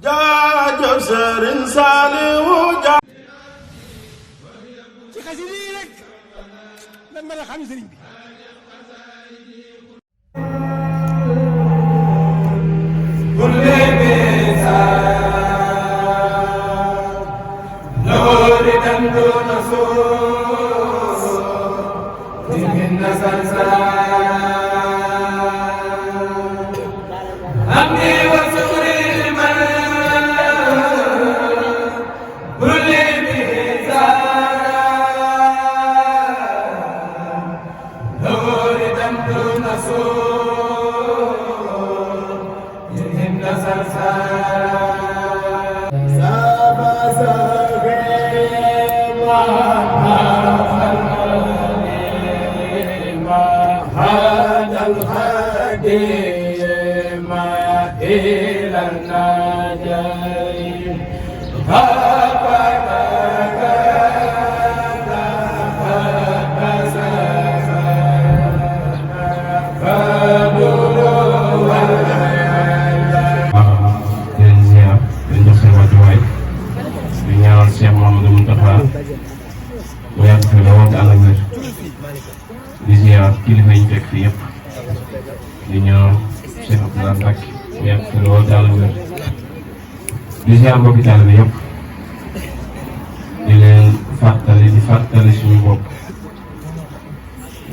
jaajëf Sëriñ Saaliwu ja ci xasida yi rek lan mën a xam sëriñ bi di ziar kilifa yi ñu fekk fii yëpp di ñaan Cheikh Abdoulaye Mbacke mu yàgg fi lool daal wér di ziar mbokki taalibe yëpp di leen fàttali suñu bopp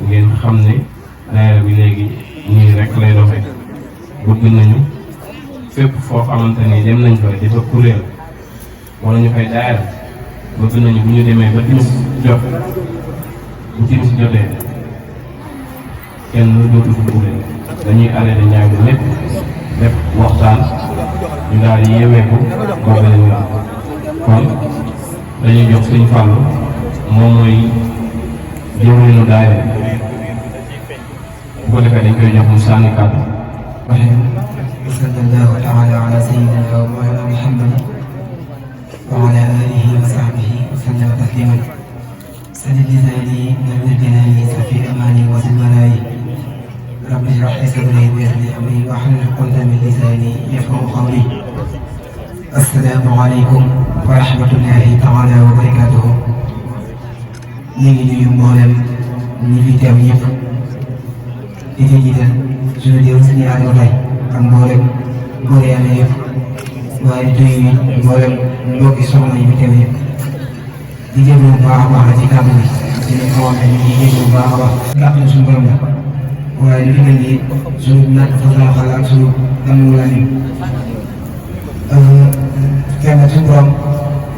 ngeen xam ne daayira bi léegi nii rek lay doxee bëgg nañu fépp foo xamante ni dem nañ fa di fa kuréel wala ñu fay daayira bëgg nañu bu ñu demee ba timis jot bu timis jotee kenn dootu ko kuréel dañuy arrêté ñaar bi lépp def waxtaan ñu daal di yeeweeku ba beneen yoon kon dañuy jox Sëñ Fallu moom mooy jëwriñu daayira bu ko defee dañ koy jox mu sànni kàddu. sallallahu taala ala sayyidina wa mawlana Muhammad wa ala alihi wa sahbihi wa sallama tasliman sadid lisaani nawwir janaani safi amaani wa sil malaayi rabbi shrah li sadri wa yassir li amri wahlul uqdatan min lisaani yafqahu qawli. assalaamu aleykum wa rahmatullahi taala wa barakaatuhu. ñu ngi nuyu mboolem ñi fi teew ñëpp di ci jiital suñu déw suñu Adama Faye ak mboolem góor yàlla yëpp waaye di nuyu mboolem mbokki soxna yi fi teew yëpp di jégalu bu baax a baax la ci kàddu gi di leen xamal ne ñu ngi jégalu bu baax a baax kàddu suñu borom la waaye li fi mel ni suñu natt façon xel ak suñu amu la ni kenn suñu borom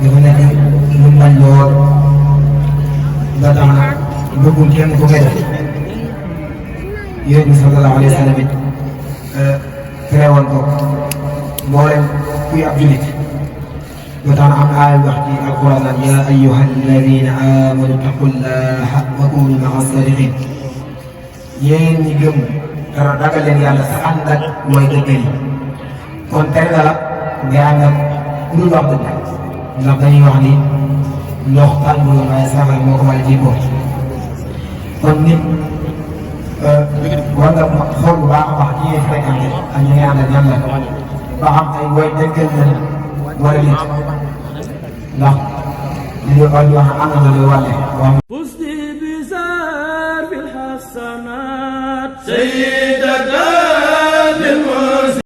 dafa nekk lu bañ lool ba tax na bëggul kenn ku koy def yéen bi sallallahu alayhi wa sallam it tere woon ko mboolem kuy ab jullit ba tax na am aay wax ci alquran naan yaa ayyuha alladina amanu taqullaha wa kunu maa sadiqin yéen ñi gëm dara ragal leen yàlla sa ànd ak mooy dëgg yi kon tere na la nga ànd ak ku dul wax dëgg ndax dañuy wax ni ndox tàngul waaye safara moo ko wàll ci boor kon nit war nga xool bu baax a baax ñi ngay fréquenté ak ñi ngay ànd ak ñan la ba xam ay woy dëggal na wala nit ndax li ñu wax am na lu wàlle